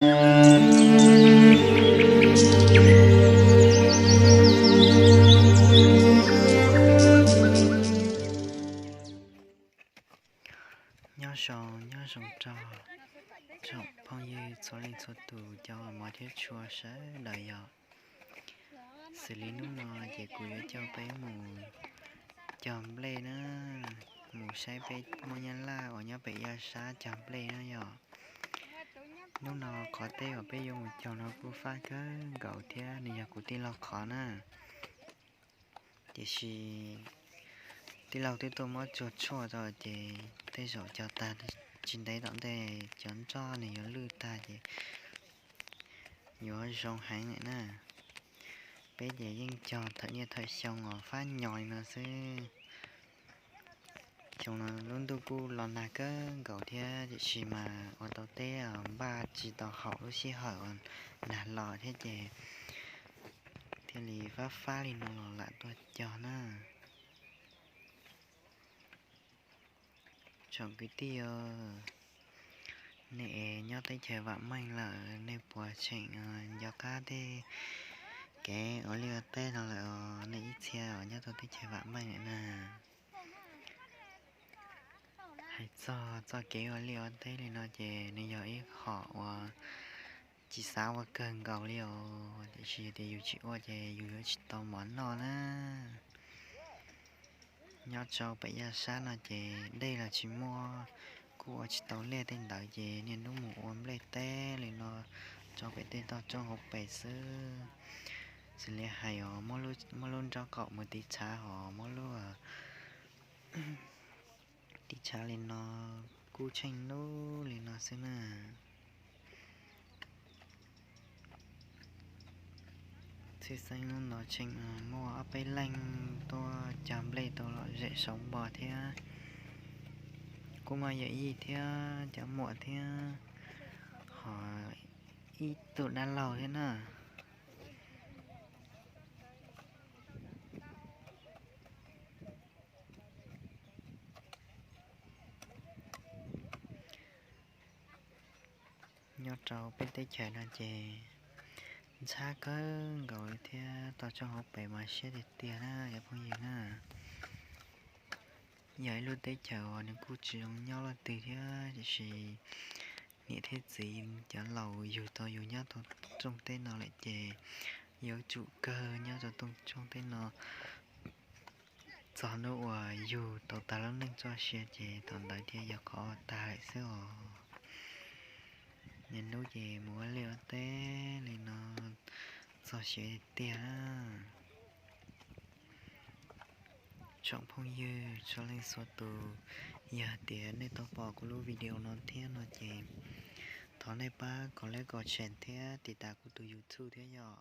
Nyob zoo, nyob zoo rau tsoom phooj ywg txhua leej txhua tus cov uas hmov thiab tshua sawv daws yom. Xws li hnub no ces kuv yuav coj peb mus cog nplej na, mus saib peb Hmoob Nyab Laj uas nyob pem Yaj Sab cog nplej na yom. Hnub no qhov teb uas peb yuav mus cog no kuj fab kawg nkaus thiab nws yog kuv tij laug qhov na. Tiam sis tij laug twb tuaj muab tsuag tshuaj tau ces tej zaum cog tag tsis ntev tom ntej cov nroj nws yuav lwj tag ces yuav zoo heev lawm na. Peb ces yeej cog thawm niaj thawm xyoo uas fab nyo li no xwb. Xyoo no lub ntuj kuj los nag kawg nkaus thiab tiam sis mas ua tau teb npaj tsis tau haum lub sij hawm uas nag los thiab ces thiaj li fab fab li no los lam tuaj cog na. Tsoom kwv tij, nej es nyob teb chaws vam meej lawm nej puas tseem nco qab tej kev ua liaj ua teb no lawm os nej ib txhia uas nyob rau teb chaws vam meej lawm na? Hais txog txoj kev ua liaj ua teb li no ces nws yog ib qho uas tsis xav ua kawg nkaus li os, tiam sis tias yus tsis ua ces yus yuav tsis tau mov noj na. Nyob rau pem Yaj Sab no ces dej los tsis muaj, kuj ua tsis tau liaj tej ntawd ces niaj hnub mus ua nplej teb li no rau pem tej toj roob hauv pes xwb. Xws li hais os, muab lub nraub qaum mus tiv tshav hos muab lub tiv tshav li no kuj tsheej lub li no xwb na. Tshwj xeeb hnub no tseem muaj ob peb leej tuaj cog nplej tau lom zem saud npo thiab, kuj muaj yawm yij thiab cov muam thiab, ho ib tug dab laug thiab na. Nyob rau peb teb chaws no ces ntxhab kawg nkaus li thiab toj roob hauv pes mas siab tiag tiag na cov phooj ywg na. Yog ib lub teb chaws uas nws kuj tsis zoo nyob leej twg thiab, tiam sis niam thiab txiv cov laus yug tau yus nyob rau rooj teb no lawm ces yuav tsum kawg nyob rau rooj teb no txog hnub uas yug tau tag lub neej txoj sia ces thaum ntawd thiaj yog qhov tag lawm xwb os. Niaj hnub ces mus ua liaj ua teb li no txog siav tiag tiag. Tsoom phooj ywg txhua leej txhua tus, yog tias nej tau pom kuv lub video no thiab no ces thov nej pab kom like, kom share thiab tiv tas kuv tus YouTube thiab yom.